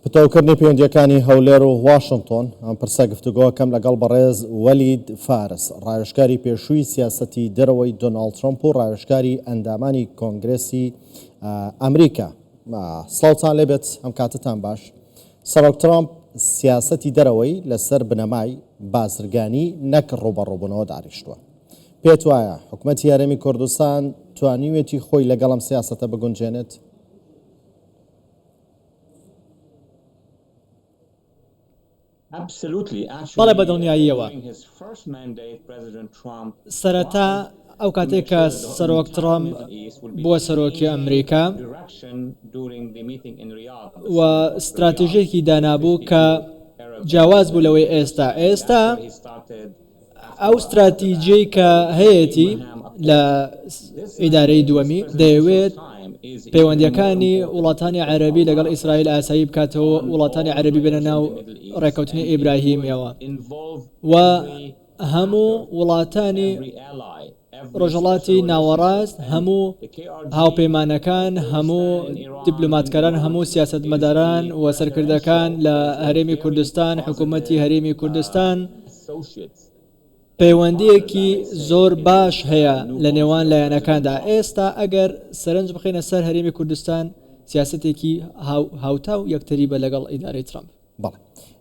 پتەوکردنی پەیوەندییەکانی هەولێر و واشنتۆن، ئەم پرسە گفتوگۆکەم لەگەڵ بەڕێز وەلید فارس، ڕاوێژکاری پێشووی سیاسەتی دەرەوەی دۆناڵد ترەمپ و ڕاوێژکاری ئەندامانی کۆنگرێسی ئەمریکا. سڵاوتان لێبێت، ئەم کاتەتان باش. سەرۆک ترەمپ سیاسەتی دەرەوەی لەسەر بنەمای بازرگانی نەک ڕووبەڕووبوونەوە داڕیشتووە. پێت وایە حکومەتی هەرێمی کوردستان توانیوێتی خۆی لەگەڵ ئەم سیاسەتە بگونجێنێت؟ بەڵێ بەدڵنیاییەوە. سەرەتا ئەو کاتێک کە سەرۆک ترەمپ بووە سەرۆکی ئەمریکا و ستراتیژێکی دانابوو کە جیاواز بوو لەوەی ئێستا ئێستا ئەو ستراتیجیەی کە هەیەتی لە ئیدارەی دووەمی دەیەوێت پەیوەندیەکانی وڵاتانی عەرەبی لەگەڵ ئیسرائیل ئاسایی بکاتەوە وڵاتانی عەرەبی بێنە ناو ڕێککەوتنی ئیبراهیمیەوە و هەموو وڵاتانی ڕۆژهەڵاتی ناوەڕاست هەموو هاوپەیمانەکان، هەموو دیپلۆماتکاران، هەموو سیاسەتمەداران و سەرکردەکان لە هەرێمی کوردستان، حکوومەتی هەرێمی کوردستان پەیوەندییەکی زۆر باش هەیە لە نێوان لایەنەکاندا. ئێستا ئەگەر سەرنج بخەینە سەر هەرێمی کوردستان، سیاسەتێکی هاوتا و یەکتەریبە لەگەڵ ئیدارەی ترەمپ. بەڵێ.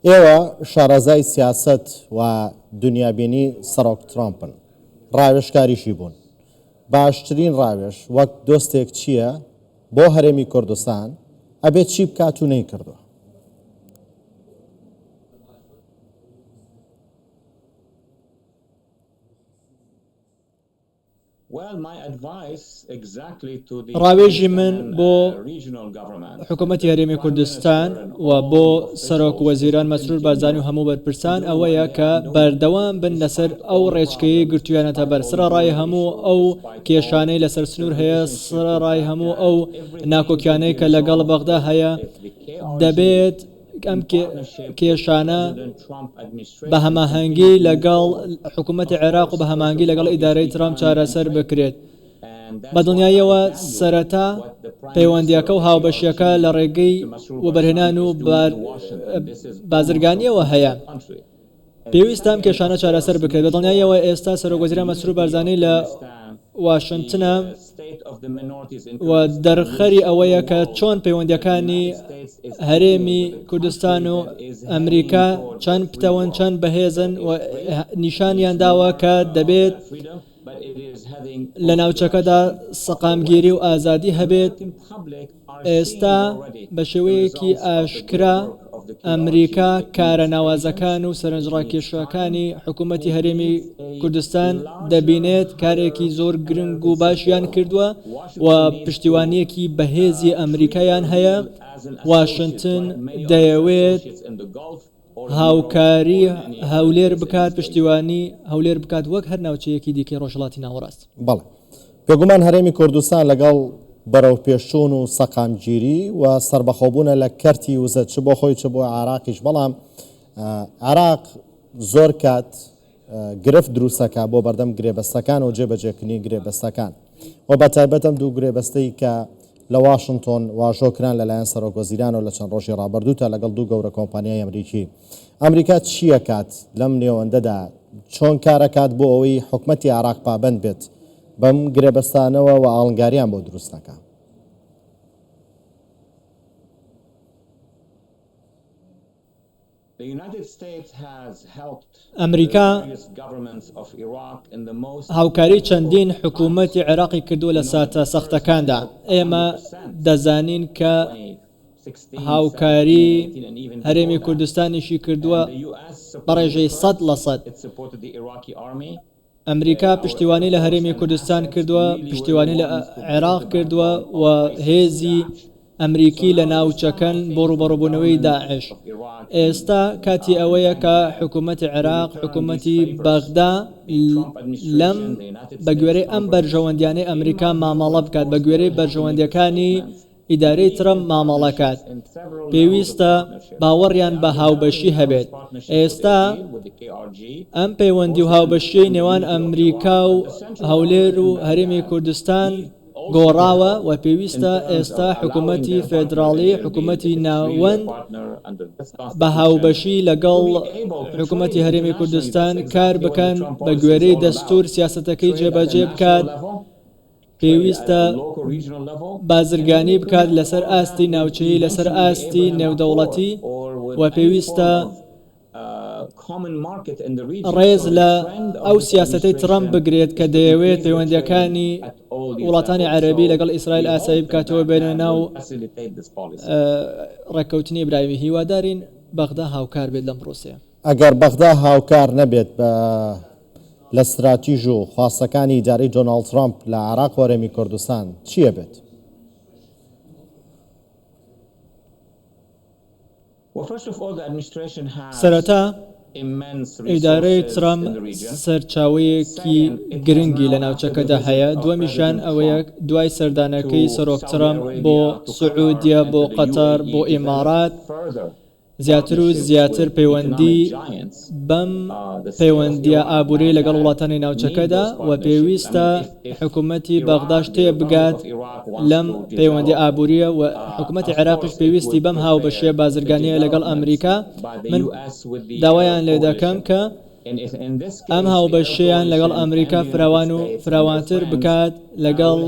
ئێوە شارەزای سیاسەت و دونیابینی سەرۆک ترامپن. ڕاوێژکاریشی بوون. باشترین ڕاوێژ وەک دۆستێک چییە بۆ هەرێمی کوردستان ئەبێت چی بکات و نەیکردووە؟ ڕاوێژی من بۆ حکوومەتی هەرێمی کوردستان و بۆ سەرۆک وەزیران مەسرور بارزانی و هەموو بەرپرسان ئەوەیە کە بەردەوام بن لەسەر ئەو ڕێچکەیەی گرتوویانەتە بەر، سەرەڕای هەموو ئەو کێشانەی لەسەر سنوور هەیە، سەرەڕای هەموو ئەو ناکۆکیانەی کە لەگەڵ بەغدا هەیە، دەبێت ئەم کێشانە بە هەماهەنگی لەگەڵ حکوومەتی عێراق و بە هەماهەنگی لەگەڵ ئیدارەی ترامپ چارەسەر بکرێت. بە دڵنیاییەوە سەرەتا پەیوەندییەکە و هاوبەشییەکە لە ڕێگەی وەبەرهێنان و بازرگانییەوە هەیە. پێویستە ئەم کێشانە چارەسەر بکرێت. بە دڵنیاییەوە ئێستا سەرۆکوەزیران مەسرور بارزانی لە واشنتنە و دەرخەری ئەوەیە کە چۆن پەیوەندییەکانی هەرێمی کوردستان و ئەمریکا چەند پتەون، چەند بەهێزن و نیشانیان داوە کە دەبێت لە ناوچەکەدا سەقامگیری و ئازادی هەبێت. ئێستا بە شێوەیەکی ئاشکرا ئەمریکا کارە ناوازەکان و سەرنجڕاکێشەکانی حکوومەتی هەرێمی کوردستان دەبینێت، کارێکی زۆر گرنگ و باشیان کردووە و پشتیوانییەکی بەهێزی ئەمریکایان هەیە، واشنتن دەیەوێت هاوکاری هەولێر بکات، پشتیوانی هەولێر بکات وەک هەر ناوچەیەکی دیکەی ڕۆژهەڵاتی ناوەڕاست. بەڵێ. بێگومان هەرێمی کوردستان لەگەڵ بەرەوپێشچوون و سەقامگیری و سەربەخۆبوونە لە کەرتی وزە چ بۆ خۆی چ بۆ عێراقیش، بەڵام عێراق زۆر کات گرفت دروستەکا بۆ بەردەم گرێبەستەکان و جێبەجێکردنی گرێبەستەکان و بەتایبەت ئەم دوو گرێبەستەی کە لە واشنتۆن واژۆ کران لەلایەن سەرۆک وەزیرانەوە لە چەند ڕۆژی ڕابردووتا لەگەڵ دوو گەورە کۆمپانیای ئەمریکی. ئەمریکا چییەکات لەم نێوەندەدا چۆن کارەکات بۆ ئەوەی حکومەتی عێراق پابەند بێت بەم گرێبەستانەوە و ئاڵنگاریان بۆ دروست نەکا؟ ئەمریکا هاوکاری چەندین حکوومەتی عێراقی کردووە لە ساتە سەختەکاندا، ئێمە دەزانین کە هاوکاری هەرێمی کوردستانیشی کردووە بە ڕێژەی 100%. ئەمریکا پشتیوانی لە هەرێمی کوردستان کردووە، پشتیوانی لە عێراق کردووە و هێزی ئەمریکی لە ناوچەکەن بۆ ڕووبەڕووبوونەوەی داعش. ئێستا کاتی ئەوەیە کە حکوومەتی عێراق، حکوومەتی بەغدا لەم بەگوێرەی ئەم بەرژەوەندیانەی ئەمریکا مامەڵە بکات، بەگوێرەی بەرژەوەندییەکانی ئیدارەی ترەمپ مامەڵەکات، پێویستە باوەڕیان بە هاوبەشی هەبێت. ئێستا ئەم پەیوەندی و هاوبەشییەی نێوان ئەمریکا و هەولێر و هەرێمی کوردستان. گۆڕاوە و پێویستە ئێستا حکوومەتی فێدراڵی، حکوومەتی ناوەند بە هاوبەشی لەگەڵ حکوومەتی هەرێمی کوردستان کار بکەن، بە گوێرەی دەستوور سیاسەتەکەی جێبەجێ بکات، پێویستە بازرگانی بکات لەسەر ئاستی ناوچەیی، لەسەر ئاستی نێودەوڵەتی و پێویستە ڕێز لە ئەو سیاسەتەی ترەمپ بگرێت کە دەیەوێت پەیوەندییەکانی وڵاتانی عەرەبی لەگەڵ ئیسرائیل ئاسایی بکاتەوە بێنە ناو ڕێککەوتنی ئیبراهیمی. هیوادارین بەغدا هاوکار بێت لەم پرۆسەیە. ئەگەر بەغدا هاوکار نەبێت بە لە ستراتیژ و خواستەکانی ئیدارەی دۆناڵد ترەمپ لە عێراق و هەرێمی کوردستان چی ئەبێت؟ سەرەتا ئیدارەی ترەمپ سەرچاوەیەکی گرنگی لە ناوچەکەدا هەیە، دووەمیشیان ئەوەیە دوای سەردانەکەی سەرۆک ترەمپ بۆ سعودیە، بۆ قەتەر، بۆ ئیمارات، زیاتر و زیاتر پەیوەندی بەم پەیوەندییە ئابوورییە لەگەڵ وڵاتانی ناوچەکەدا و پێویستە حکومەتی بەغداش تێبگات لەم پەیوەندی ئابوورییە و حکومەتی عێراقیش پێویستی بەم هاوبەشییە بازرگانییە لەگەڵ ئەمریکا، من داوایان لێدەکەم کە ئەم هاوبەشییەیان لەگەڵ ئەمریکا فراوان و فراوانتر بکات لەگەڵ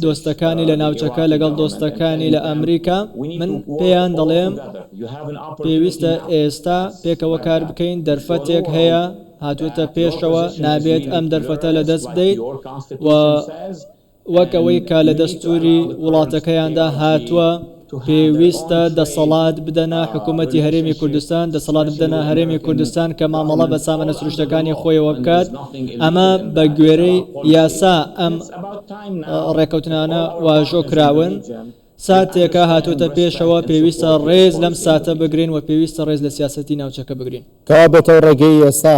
دۆستەکانی لە ناوچەکە، لەگەڵ دۆستەکانی لە ئەمریکا، من پێیان دەڵێم پێویستە ئێستا پێکەوە کار بکەین، دەرفەتێک هەیە هاتووەتە پێشەوە، نابێت ئەم دەرفەتە لەدەست بدەیت و وەک ئەوەی کە لە دەستووری وڵاتەکەیاندا هاتووە، پێویستە دەسەڵات بدەنە حکوومەتی هەرێمی کوردستان، دەسەڵات بدەنە هەرێمی کوردستان کە مامەڵە بە سامانە سروشتەکانی خۆیەوە بکات، ئەمە بە گوێرەی یاسا ئەم ڕێککەوتنانە واژۆ کراون. ساتێکە هاتووەتە پێشەوە، پێویستە ڕێز لەم ساتە بگرین و پێویستە ڕێز لە سیاسەتی ناوچەکە بگرین. کەوابێت ئەو ڕێگەی ئێستا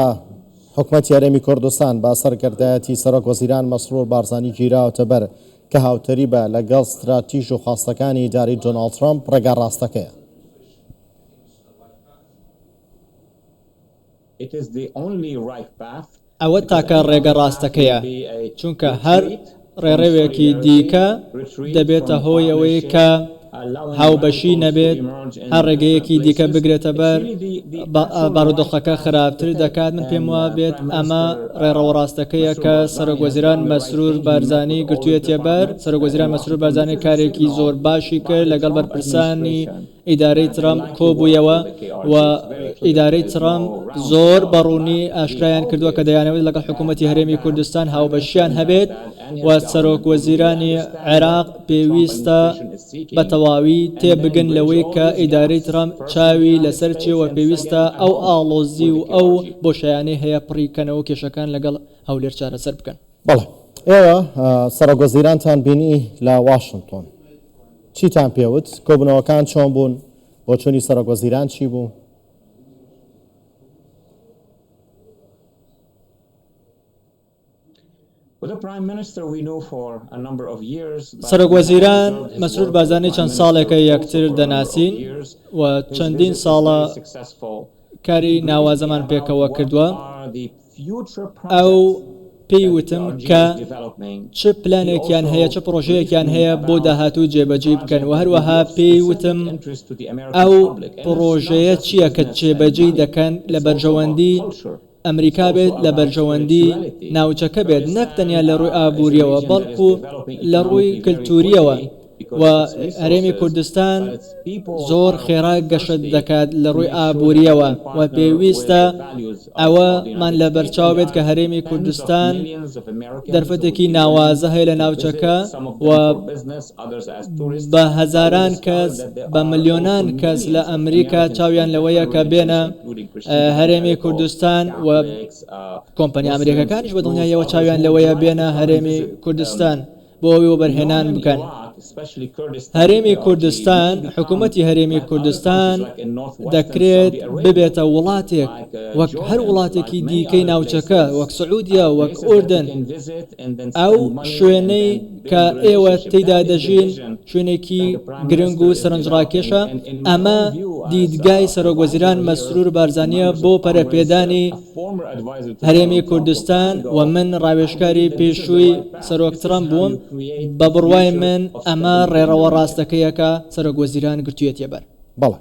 حکومەتی هەرێمی کوردستان بە سەرکردایەتی سەرۆک وەزیران مەسرور بارزانی گیراوەتە بەر کە هاوتەریبە لەگەڵ ستراتیژ و خواستەکانی ئیدارەی دۆناڵد ترەمپ ڕێگا ڕاستەکەیە. ئەوە تاکە ڕێگە ڕاستەکەیە، چونکە هەر ڕێڕەوێکی دیکە دەبێتە هۆی ئەوەی کە هاوبەشی نەبێت، هەر ڕێگەیەکی دیکە بگرێتە بەر بارودۆخەکە خراپتر دەکات، من پێم وابێت ئەمە ڕێڕەوە ڕاستەکەیە کە سەرۆکوەزیران مەسرور بارزانی گرتوویەتیە بەر، سەرۆکوەزیران مەسرور بارزانی کارێکی زۆر باشی کرد لەگەڵ بەرپرسانی ئیدارەی ترەمپ کۆبوویەوە و ئیدارەی ترەمپ زۆر بە ڕوونی ئاشکرایان کردووە کە دەیانەوێت لەگەڵ حکوومەتی هەرێمی کوردستان هاوبەشیان هەبێت و سەرۆک وەزیرانی عێراق پێویستە بە تەواوی تێبگەن لەوەی کە ئیدارەی ترەمپ چاوی لەسەر چییە و پێویستە ئەو ئاڵۆزی و ئەو بۆشایانەی هەیە پڕی کەنەوە و کێشەکان لەگەڵ هەولێر چارەسەر بکەن. بەڵێ ئێوە سەرۆک وەزیرانتان بینی لە واشنتۆن. چیتان پێ وت؟ کۆبوونەوەکان چۆن بوون؟ بۆچوونی سەرۆکوەزیران چی بوو؟ سەرۆکوەزیران مەسرور بارزانی چەند ساڵێکە یەکتر دەناسین و چەندین ساڵە کاری ناوازەمان پێکەوە کردووە. ئەو پێی وتم کە چ پلانێکیان هەیە، چ پڕۆژەیەکیان هەیە بۆ داهاتوو جێبەجێی بکەن و هەروەها پێی وتم ئەو پڕۆژەیە چییە کە جێبەجێی دەکەن لە بەرژەوەندی ئەمریکا بێت، لە بەرژەوەندی ناوچەکە بێت، نەک تەنیا لە ڕووی ئابوورییەوە، بەڵکو لە ڕووی کلتوورییەوە و هەرێمی کوردستان زۆر خێرا گەشە دەکات لە ڕووی ئابوورییەوە و پێویستە ئەوەمان لەبەرچاو بێت کە هەرێمی کوردستان دەرفەتێکی ناوازە هەیە لە ناوچەکە و بە هەزاران کەس بە ملیۆنان کەس لە ئەمریکا چاویان لەوەیە کە بێنە هەرێمی کوردستان و کۆمپانیا ئەمریکەکانیش بە دڵنیاییەوە چاویان لەوەیە بێنە هەرێمی کوردستان. بۆ ئەوەی وەبەرهێنان بکەن. هەرێمی کوردستان، حکوومەتی هەرێمی کوردستان دەکرێت ببێتە وڵاتێک وەک هەر وڵاتێکی دیکەی ناوچەکە، وەک سعودیە، وەک ئوردن. ئەو شوێنەی کە ئێوە تێیدا دەژین شوێنێکی گرنگ و سەرنجڕاکێشە، ئەمە دیدگای سەرۆکوەزیران مەسرور بارزانییە بۆ پەرەپێدانی. هەرێمی کوردستان و من ڕاوێژکاری پێشووی سەرۆک ترەمپ بووم، بە بڕوای من ئەمە ڕێڕەوە ڕاستەکەیە کە سەرۆکوەزیران گرتوویەتیەبەر. بەڵێ.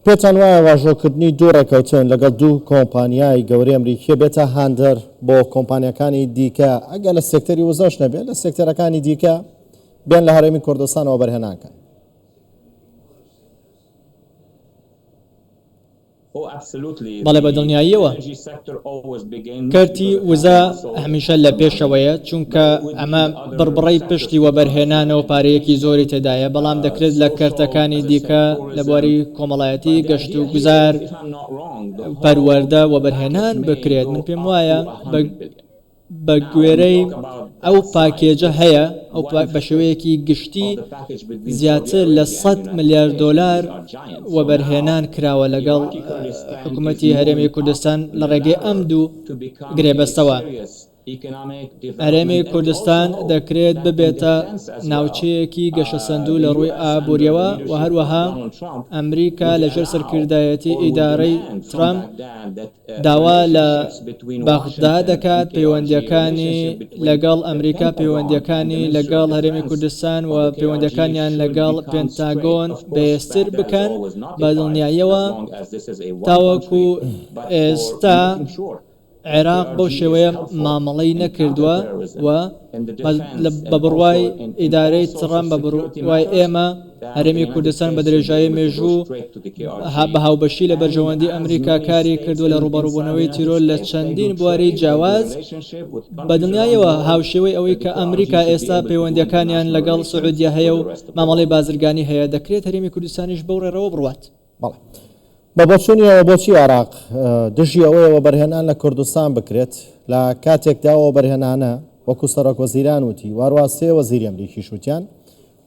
پێتان وایە واژۆکردنی دوو ڕێککەوتن لەگەڵ دوو کۆمپانیای گەورەی ئەمریکییە بێتە هاندەر بۆ کۆمپانیاکانی دیکە ئەگەر لە سێکتەری وزەش نەبێت لە سێکتەرەکانی دیکە بێن لە هەرێمی کوردستان وەبەرهێنان کەن؟ بەڵێ بە دڵنیاییەوە. کەرتی وزە هەمیشە لە پێشەوەیە، چونکە ئەمە بڕبڕەی پشتی وەبەرهێنانە و پارەیەکی زۆری تێدایە، بەڵام دەکرێت لە کەرتەکانی دیکە لە بواری کۆمەڵایەتی، گەشتوگوزار، پەروەردە وەبەرهێنان بکرێت. من پێموایە بە بە گوێرەی ئەو پاکێجە هەیە، ئەو بە شێوەیەکی گشتی زیاتر لە 100 ملیار دۆلار وەبەرهێنان کراوە لەگەڵ حکوومەتی هەرێمی کوردستان لە ڕێگەی ئەم دوو گرێبەستەوە. هەرێمی کوردستان دەکرێت ببێتە ناوچەیەکی گەشەسەندوو لە ڕووی ئابوورییەوە و هەروەها ئەمریکا لەژێر سەرکردایەتی ئیدارەی ترەمپ داوا لە بەغدا دەکات پەیوەندییەکانی لەگەڵ ئەمریکا، پەیوەندییەکانی لەگەڵ هەرێمی کوردستان و پەیوەندییەکانیان لەگەڵ پێنتاگۆن بەهێزتر بکەن، بە دڵنیاییەوە تاوەکو ئێستا عێراق بەو شێوەیە مامەڵەی نەکردووە و بە بڕوای ئیدارەی ترەمپ، بە بڕوای ئێمە، هەرێمی کوردستان بە درێژایی مێژوو بە هاوبەشی لە بەرژەوەندی ئەمریکا کاری کردووە لە ڕووبەڕووبوونەوەی تیرۆر لە چەندین بواری جیاواز، بە دڵنیاییەوە هاوشێوەی ئەوەی کە ئەمریکا ئێستا پەیوەندییەکانیان لەگەڵ سعودیە هەیە و مامەڵەی بازرگانی هەیە، دەکرێت هەرێمی کوردستانیش بەو ڕێڕەوە بڕوات. بەڵێ. بە بۆچوونی ئێوە بۆچی عێراق دژی ئەوەیە وەبەرهێنان لە کوردستان بکرێت لە کاتێکدا ئەو وەبەرهێنانە وەکو سەرۆکوەزیران وتی و هەروەها سێ وەزیری ئەمریکیش وتیان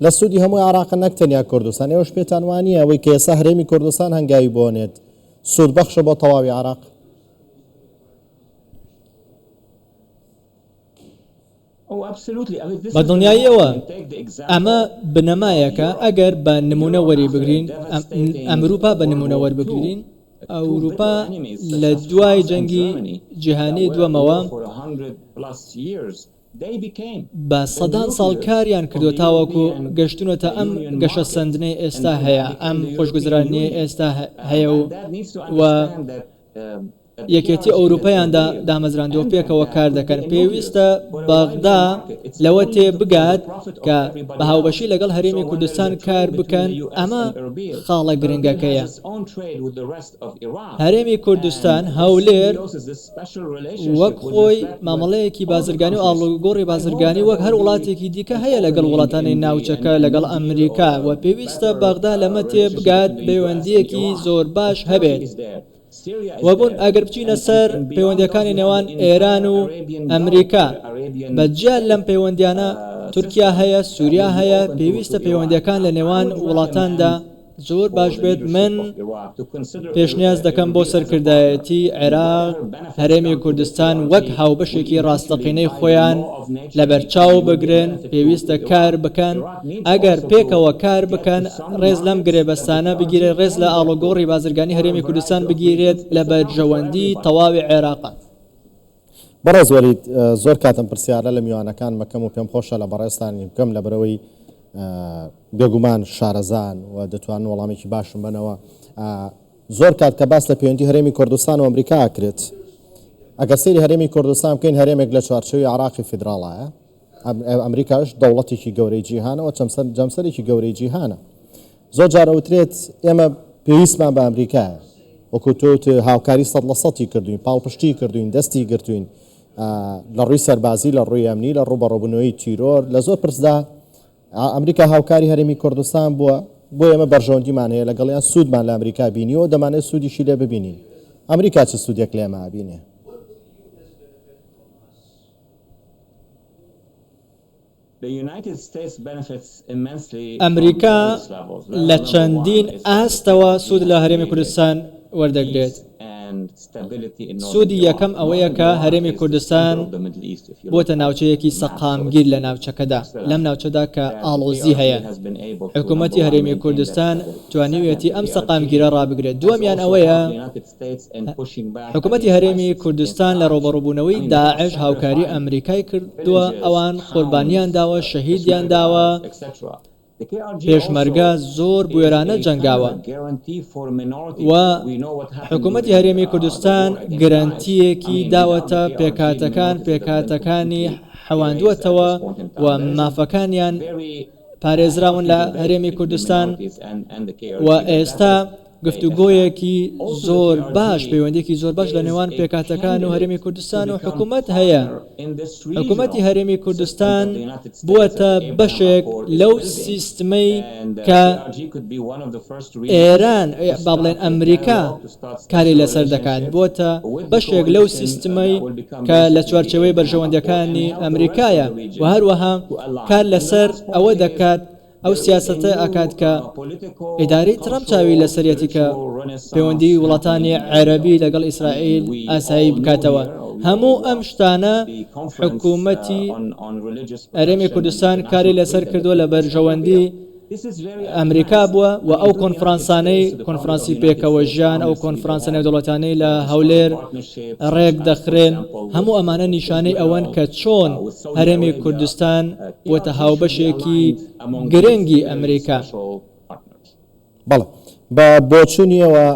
لە سوودی هەموو عێراقە نەک تەنیا کوردستان، ئێوەش پێتان وانییە ئەوەی کە ئێستا هەرێمی کوردستان هەنگاوی بۆ نێت سوودبەخشە بۆ تەواوی عێراق؟ بە دڵنیاییەوە ئەمە بنەمایەکە ئەگەر بە نموونە وەریبگرین، ئەمروپا بە نموونە وەربگرین، ئەوروپا لە دوای جەنگی جیهانی دووەمەوە بە سەدان ساڵ کاریان کردووە تاوەکو گەشتوونەتە ئەم گەشەسەندنەی ئێستا هەیە، ئەم خۆشگوزەرانییەی ئێستا هەیە و یەکێتی ئەوروپایان دامەزراندووە پێکەوە کار دەکەن، پێویستە بەغدا لەوە تێبگات کە بە هاوبەشی لەگەڵ هەرێمی کوردستان کار بکەن، ئەمە خاڵە گرنگەکەیە. هەرێمی کوردستان، هەولێر، وەک خۆی مامەڵەیەکی بازرگانی و ئاڵوگۆڕی بازرگانی وەک هەر وڵاتێکی دیکە هەیە لەگەڵ وڵاتانی ناوچەکە لەگەڵ ئەمریکا و پێویستە بەغدا لەمە تێبگات پەیوەندییەکی زۆر باش هەبێت و بۆ ئەگەر بچینە سەر پەیوەندیەکانی نێوان ئێران و ئەمریکا بە جیا لەم پەیوەندیانە تورکیا هەیە سووریا هەیە پێویستە پەیوەندیەکان لە نێوان وڵاتاندا زۆر باش بێت من پێشنیاز دەکەم بۆ سەرکردایەتی عێراق هەرێمی کوردستان وەک هاوبەشێکی ڕاستەقینەی خۆیان لەبەرچاو بگرن پێویستە کار بکەن ئەگەر پێکەوە کار بکەن ڕێز لەم گرێبەستانە بگیرێت ڕێز لە ئاڵۆگۆڕی بازرگانی هەرێمی کوردستان بگیرێت لە بەرژەوەندی تەواوی عێراقە. بەڕێز وەلید زۆر کات ئەم پرسیارە لە میوانەکان مەکەم و پێم خۆشە لە بەڕێزتانی بکەم لەبەرئەوەی بێگومان شارەزان و دەتوانن وەڵامێکی باشم بەنەوە زۆر کات کە باس لە پەیوەندی هەرێمی کوردستان و ئەمریکا ئەکرێت ئەگەر سەیری هەرێمی کوردستان بکەین هەرێمێک لە چوارچێوەی عراقی فیدراڵایە ئەمریکاش دەوڵەتێکی گەورەی جیهانە و جەمسەرێکی گەورەی جیهانە زۆر جار ئەوترێت ئێمە پێویستمان بە ئەمریکایە وەکو تۆ هاوکاری سەد لە سەتی کردوین پاڵپشتی کردوین دەستی گرتوین لە ڕووی سەربازی لە ڕووی ئەمنی لە ڕووبەڕووبوونەوەی تیرۆر لە زۆر پرسدا ئەمریکا هاوکاری هەرێمی کوردستان بووە بۆ ئێمە بەرژەوەندیمان هەیە لەگەڵیان سوودمان لە ئەمریکا بینیوە دەمانێت سوودیشی لێ ببینین ئەمریکا چ سوودێک لە ئێمە ئەبینێ؟ ئەمریکا لە چەندین ئاستەوە سوود لە هەرێمی کوردستان. وەردەگرێت. سوودی یەکەم ئەوەیە کە هەرێمی کوردستان بووەتە ناوچەیەکی سەقامگیر لە ناوچەکەدا، لەم ناوچەدا کە ئاڵۆزی هەیە، حکوومەتی هەرێمی کوردستان توانیویەتی ئەم سەقامگیرە ڕابگرێت. دووەمیان ئەوەیە حکوومەتی هەرێمی کوردستان لە ڕووبەڕووبوونەوەی داعش هاوکاری ئەمریکای کردووە، ئەوان قوربانییان داوە، شەهیدیان داوە، پێشمەرگە زۆر بوێرانە جەنگاوە و حکوومەتی هەرێمی کوردستان گرەنتییەکی داوەتە پێکهاتەکان، پێکهاتەکانی حەواندووەتەوە و مافەکانیان پارێزراون لە هەرێمی کوردستان و ئێستا گفتوگۆیەکی زۆر باش، پەیوەندییەکی زۆر باش لە نێوان پێکهاتەکان و هەرێمی کوردستان و حکوومەت هەیە. حکوومەتی هەرێمی کوردستان بووەتە بەشێک لەو سیستمەی کە ئێران، با بڵێین ئەمریکا کاری لەسەر دەکات، بووەتە بەشێک لەو سیستمەی کە لە چوارچێوەی بەرژەوەندییەکانی ئەمریکایە و هەروەها کار لەسەر ئەوە دەکات ئەو سیاسەتە ئەکات کە ئیدارەی ترەمپ چاوی لەسەریەتی کە پەیوەندی وڵاتانی عەرەبی لەگەڵ ئیسرائیل ئاسایی بکاتەوە. هەموو ئەم شتانە حکوومەتی هەرێمی کوردستان کاری لەسەر کردووە لە بەرژەوەندی ئەمریکا بووە و ئەو کۆنفرانسانەی کۆنفرانسی پێکەوە ژیان ئەو کۆنفرانسە نێودەوڵەتانەی لە هەولێر ڕێک دەخرێن هەموو ئەمانە نیشانەی ئەوەن کە چۆن هەرێمی کوردستان بووەتە هاوبەشێکی گرنگی ئەمریکا. بەڵێ، بە بۆچوونی ئێوە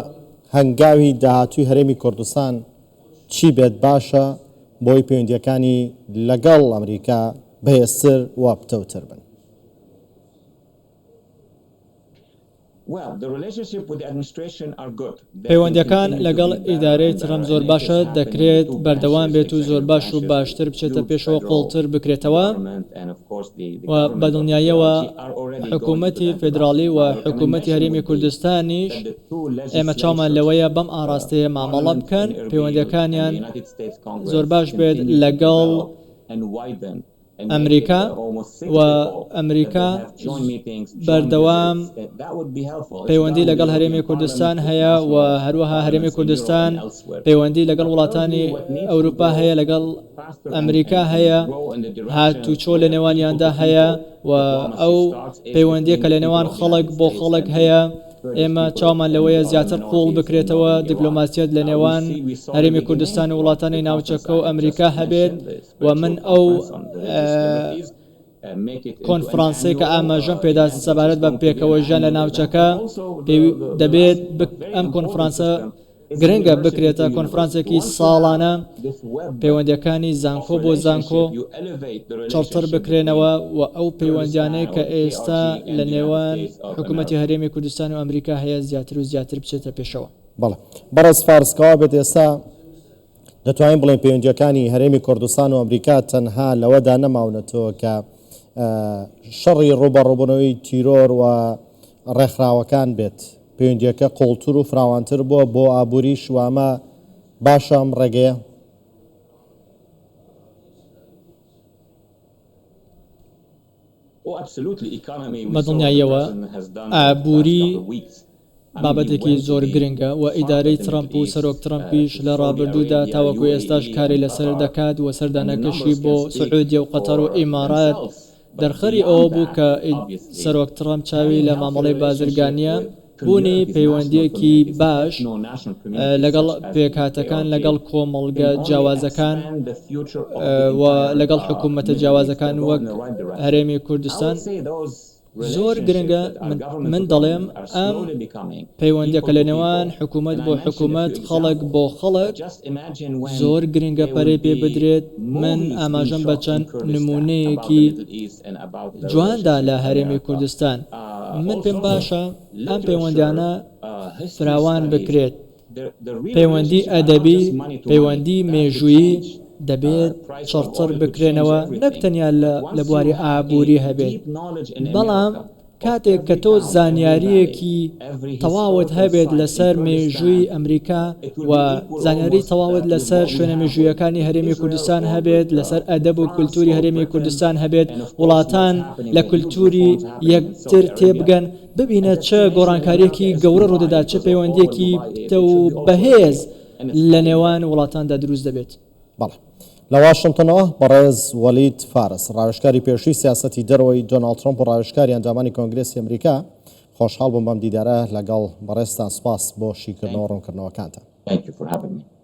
هەنگاوی داهاتووی هەرێمی کوردستان چی بێت باشە بۆی پەیوەندییەکانی لەگەڵ ئەمریکا بەهێزتر و پتەوتر بن؟ پەیوەندییەکان لەگەڵ ئیدارەی ترەمپ زۆر باشە، دەکرێت بەردەوام بێت و زۆر باش و باشتر بچێتە پێشەوە قوڵتر بکرێتەوە و بەدڵنیاییەوە حکوومەتی فیدراڵی و حکوومەتی هەرێمی کوردستانیش ئێمە چاومان لەوەیە بەم ئاڕاستەیە مامەڵە بکەن، پەیوەندییەکانیان زۆر باش بێت لەگەڵ ئەمریکا و ئەمریکا بەردەوام پەیوەندی لەگەڵ هەرێمی کوردستان هەیە و هەروەها هەرێمی کوردستان پەیوەندی لەگەڵ وڵاتانی ئەوروپا هەیە لەگەڵ ئەمریکا هەیە هاتوچۆ لە نێوانیاندا هەیە و ئەو پەیوەندیە کە لە نێوان خەڵک بۆ خەڵک هەیە ئێمە چاومان لەوەیە زیاتر قووڵ بکرێتەوە دیپلۆماسیەت لە نێوان هەرێمی کوردستان و وڵاتانی ناوچەکە و ئەمریکا هەبێت و من ئەو کۆنفرانسەی کە ئاماژەم پێدا سەبارەت بە پێکەوە ژیان لە ناوچەکە دەبێت ئەم کۆنفرانسە گرنگە بکرێتە کۆنفرانسێکی ساڵانە پەیوەندیەکانی زانکۆ بۆ زانکۆ چڕتر بکرێنەوە و ئەو پەیوەندیانەی کە ئێستا لە نێوان حکوومەتی هەرێمی کوردستان و ئەمریکا هەیە زیاتر و زیاتر بچێتە پێشەوە. بەڵێ بەڕێز فارس کەوابێت ئێستا دەتوانین بڵێین پەیوەندییەکانی هەرێمی کوردستان و ئەمریکا تەنها لەوەدا نەماونەتەوە کە شەڕی ڕووبەڕووبوونەوەی تیرۆر و ڕێکخراوەکان بێت، پەیوەندییەکە قووڵتر و فراوانتر بووە بۆ ئابووریش و ئەمە باشە ئەم ڕێگەیە؟ بەدڵنیاییەوە ئابووری بابەتێکی زۆر گرنگە و ئیدارەی ترەمپ و سەرۆک ترەمپیش لە ڕابردوودا تاوەکو ئێستاش کاری لەسەر دەکات و سەردانەکەشی بۆ سعودیە و قەتەر و ئیمارات دەرخەری ئەوە بوو کە سەرۆک ترەمپ چاوی لە مامەڵەی بازرگانییە بوونی پەیوەندییەکی باش لەگەڵ پێکهاتەکان، لەگەڵ کۆمەڵگە جیاوازەکان و لەگەڵ حکوومەتە جیاوازەکان وەک هەرێمی کوردستان زۆر گرنگە. من دەڵێم ئەم پەیوەندییە کە لە نێوان حکوومەت بۆ حکوومەت، خەڵک بۆ خەڵک زۆر گرنگە پەرەی پێ بدرێت. من ئاماژەم بە چەند نموونەیەکی جواندا لە هەرێمی کوردستان. من پێم باشە ئەم پەیوەندیانە فراوان بکرێت، پەیوەندی ئەدەبی، پەیوەندی مێژوویی دەبێت چڕتر بکرێنەوە نەک تەنیا لە بواری ئابووری هەبێت، بەڵام. کاتێک کە تۆ زانیارییەکی تەواوت هەبێت لەسەر مێژووی ئەمریکا و زانیاری تەواوت لەسەر شوێنە مێژوویەکانی هەرێمی کوردستان هەبێت، لەسەر ئەدەب و کولتووری هەرێمی کوردستان هەبێت، وڵاتان لە کولتووری یەکتر تێبگەن، ببینە چ گۆڕانکارییەکی گەورە ڕوودەدات، چ پەیوەندییەکی پتەو و بەهێز لە نێوان وڵاتاندا دروست دەبێت. بەڵێ. لە واشنتنەوە، بەڕێز وەلید فارس، ڕاوێژکاری پێشووی سیاسەتی دەرەوەی دۆناڵد ترەمپ و ڕاوێژکاری ئەندامانی کۆنگرێسی ئەمریکا، خۆشحاڵ بووم بەم دیدارە لەگەڵ بەڕێزتان، سوپاس بۆ شیکردنەوە و ڕوونکردنەوەکانتان. Thank you for having me.